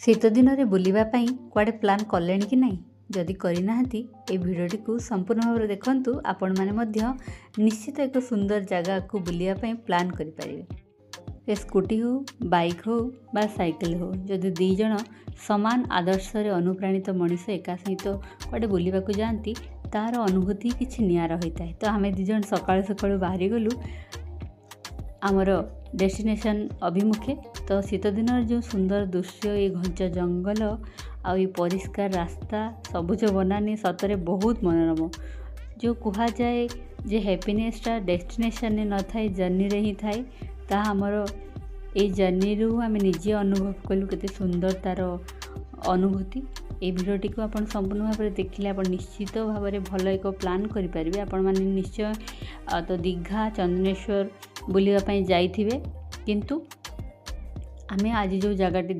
ଶୀତ ଦିନରେ ବୁଲିବା ପାଇଁ କୁଆଡ଼େ ପ୍ଲାନ୍ କଲେଣି କି ନାହିଁ? ଯଦି କରିନାହାନ୍ତି, ଏ ଭିଡ଼ିଓଟିକୁ ସମ୍ପୂର୍ଣ୍ଣ ଭାବରେ ଦେଖନ୍ତୁ। ଆପଣମାନେ ମଧ୍ୟ ନିଶ୍ଚିତ ଏକ ସୁନ୍ଦର ଜାଗାକୁ ବୁଲିବା ପାଇଁ ପ୍ଲାନ୍ କରିପାରିବେ। ସେ ସ୍କୁଟି ହେଉ, ବାଇକ୍ ହେଉ ବା ସାଇକେଲ ହେଉ, ଯଦି ଦୁଇ ଜଣ ସମାନ ଆଦର୍ଶରେ ଅନୁପ୍ରାଣିତ ମଣିଷ ଏକା ସହିତ କୁଆଡ଼େ ବୁଲିବାକୁ ଯାଆନ୍ତି, ତା'ର ଅନୁଭୂତି କିଛି ନିଆରା ହୋଇଥାଏ। ତ ଆମେ ଦୁଇ ଜଣ ସକାଳୁ ସକାଳୁ ବାହାରିଗଲୁ ଆମର ଡେଷ୍ଟିନେସନ୍ ଅଭିମୁଖେ। ତ ଶୀତ ଦିନର ଯେଉଁ ସୁନ୍ଦର ଦୃଶ୍ୟ, ଏ ଘଞ୍ଚ ଜଙ୍ଗଲ ଆଉ ଏ ପରିଷ୍କାର ରାସ୍ତା, ସବୁଜ ବନାନୀ ସତରେ ବହୁତ ମନୋରମ। ଯେଉଁ କୁହାଯାଏ ଯେ ହ୍ୟାପିନେସ୍ଟା ଡେଷ୍ଟିନେସନ୍ରେ ନଥାଏ, ଜର୍ଣ୍ଣିରେ ହିଁ ଥାଏ, ତାହା ଆମର ଏଇ ଜର୍ଣ୍ଣିରୁ ଆମେ ନିଜେ ଅନୁଭବ କଲୁ କେତେ ସୁନ୍ଦର ତା'ର ଅନୁଭୂତି। ଏଇ ଭିଡ଼ିଓଟିକୁ ଆପଣ ସମ୍ପୂର୍ଣ୍ଣ ଭାବରେ ଦେଖିଲେ ଆପଣ ନିଶ୍ଚିତ ଭାବରେ ଭଲ ଏକ ପ୍ଲାନ୍ କରିପାରିବେ। ଆପଣମାନେ ନିଶ୍ଚୟ ତ ଦୀଘା, ଚନ୍ଦନେଶ୍ୱର ବୁଲିବା ପାଇଁ ଯାଇଥିବେ, କିନ୍ତୁ ଆମେ ଆଜି ଯେଉଁ ଜାଗାଟି